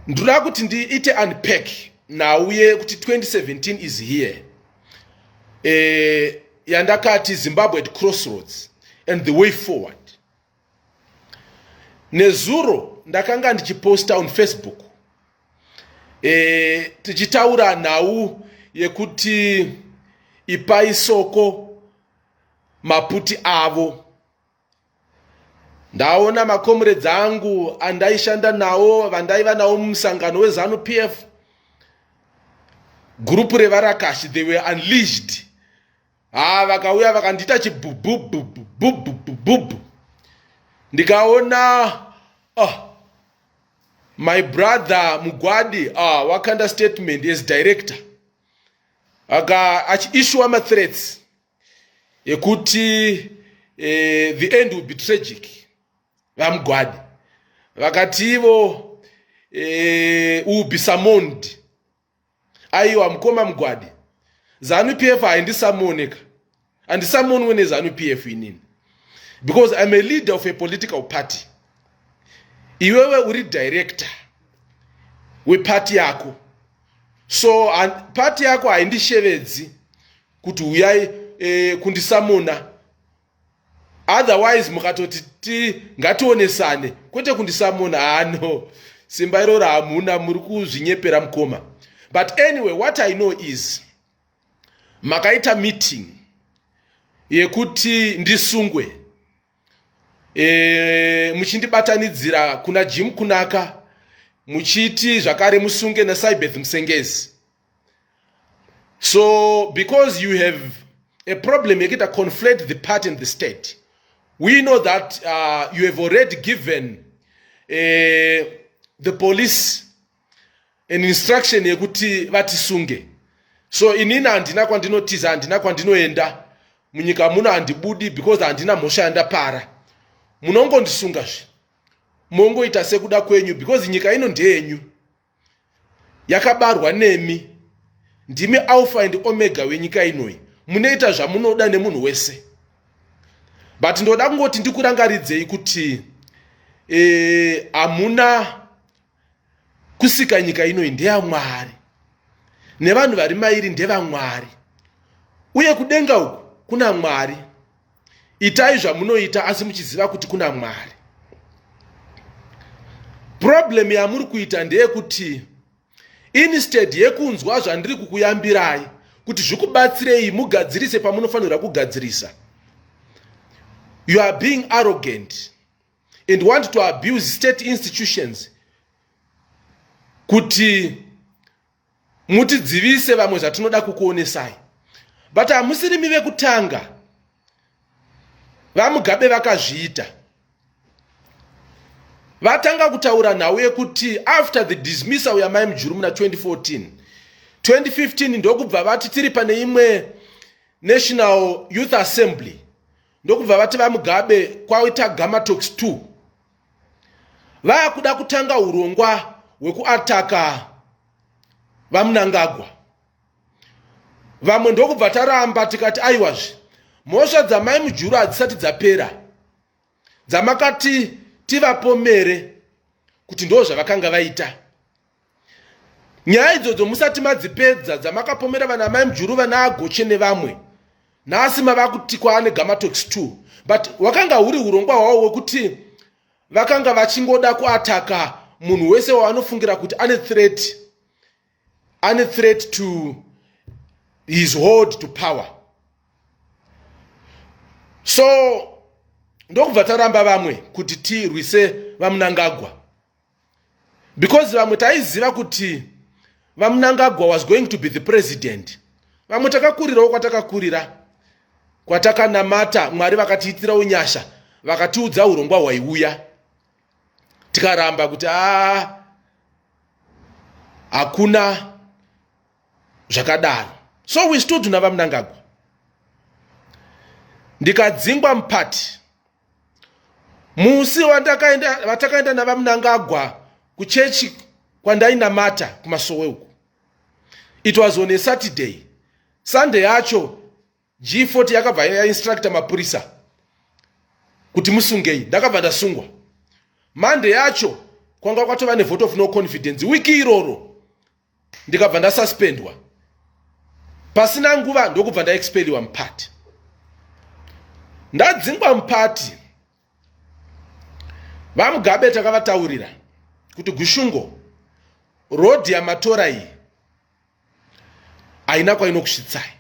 Ndoda kuti ndiite unpack nhau yekuti 2017 is here, yandakati Zimbabwe at crossroads and the way forward. Nezuro ndakanga ndichiposta on Facebook, tichitaura nhau yekuti ipai Soko maputi avo. Ndaona macomrades angu andaishanda nawo, vandaiva nawo mumusangano weZANU PF, gurupu revarakashi, they were unleashed. Ha, vakauya vakandiita chibhubhubhubhubhubhubhu. Ndikaona, oh, my brother Mugwadi, ah, wakanda statement as director, aka achiissua mathreats ekuti the end will be tragic. VaMugwadi vakati ivo will be summoned. Aiwa, mukoma Mugwadi, ZANU PF haindisummoneka, handisummonwe neZANU PF inini, because I'm a leader of a political party. Iwewe uri director wepati yako, so pati yako haindishevedzi kuti uyai kundisummona. Otherwise mukatoti ti ngationesane, kwete kundisummona. Hano simba iroro hamuna, muri kuzvinyepera, mukoma. But anyway, what I know is makaita meeting yekuti ndisungwe, muchindibatanidzira kuna Jim Kunaka, muchiti zvakare musunge naSybeth Musengezi. So because you have a problem yekuita conflate the party and the state, we know that you have already given the police an instruction yekuti vatisunge. So inini handina kwandinotiza, handina kwandinoenda munyika muno, handibudi because handina mhosva yandapara. Munongondisungazve, mongoita sekuda kwenyu, because nyika ino ndeyenyu, yakabarwa nemi, ndimi alpha and omega wenyika inoi, munoita zvamunoda nemunhu wese. But ndoda kungoti ndikurangaridzei kuti hamuna kusika nyika inoi, ndeyamwari, nevanhu vari mairi ndevamwari, uye kudenga uku kuna Mwari. Itai zvamunoita, asi muchiziva kuti kuna Mwari. Problem yamuri kuita ndeyekuti instead yekunzwa zvandiri kukuyambirai kuti zvikubatsirei mugadzirise pamunofanira kugadzirisa, you are being arrogant and want to abuse state institutions kuti mutidzivise vamwe zvatinoda kukuonesai. But hamusirimi vekutanga, vaMugabe vakazviita. Vatanga kutaura nhau yekuti after the dismissal yamai Mujuru muna 2014, 2015, ndokubva vati tiri pane imwe National Youth Assembly, ndokubva vati vaMugabe kwaita Gamatox 2, vaakuda kutanga urongwa hwekuattacka vaMunangagwa. Vamwe ndokubva taramba, tikati aiwazve, mhosva dzamai Mujuru hadzisati dzapera dzamakati tivapomere kuti ndo zvavakanga vaita. Nyaya idzodzo musati madzipedza dzamakapomera vana mai Mujuru, vana Agoche nevamwe, nhasi mava kuti kwaane Gamatox 2. But hwakanga huri urongwa hwavo hwekuti vakanga vachingoda kuattacka munhu wese wavanofungira kuti ane threat to his hold to power. So ndokubva taramba vamwe kuti tirwise vaMunangagwa, because vamwe taiziva kuti vaMunangagwa was going to be the president. Vamwe takakurirawo kwatakakurira, kwatakanamata Mwari, vakatiitirawo nyasha, vakatiudza urongwa hwaiuya, tikaramba kuti a hakuna zvakadaro. So we stood navaMunangagwa. Ndikadzingwa mupati musi vatakaenda navaMunangagwa kuchechi kwandainamata kumasowe uku. It was on a Saturday. Sunday yacho G40 yakabva yainstructa mapurisa kuti musungei. Ndakabva ndasungwa. Monday yacho Kwanga kwatova nevote of no confidence wiki iroro, ndikabva ndasuspendwa. Pasina nguva ndokubva ndaexpeliwa mupati, ndadzingwa mupati. VaMugabe takavataurira kuti, "Gushungo, road yamatora iyi haina kwainokusvitsai."